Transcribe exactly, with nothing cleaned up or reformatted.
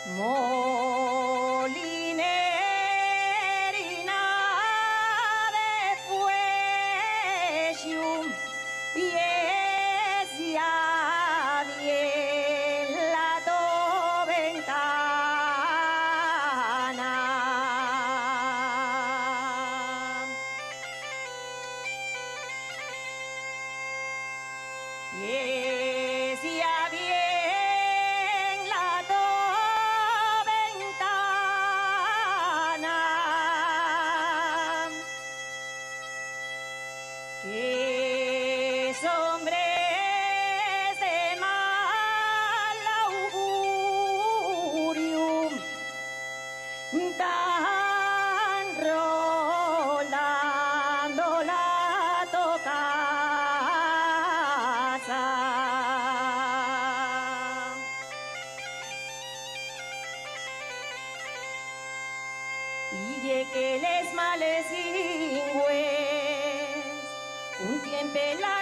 Molinerina de fuexu, pies ya bien la to ventana. Pies ya bien la to ventana, que sombres de mal auguriu tan rolando la to casa. Y ye que les males llingües un tiempe la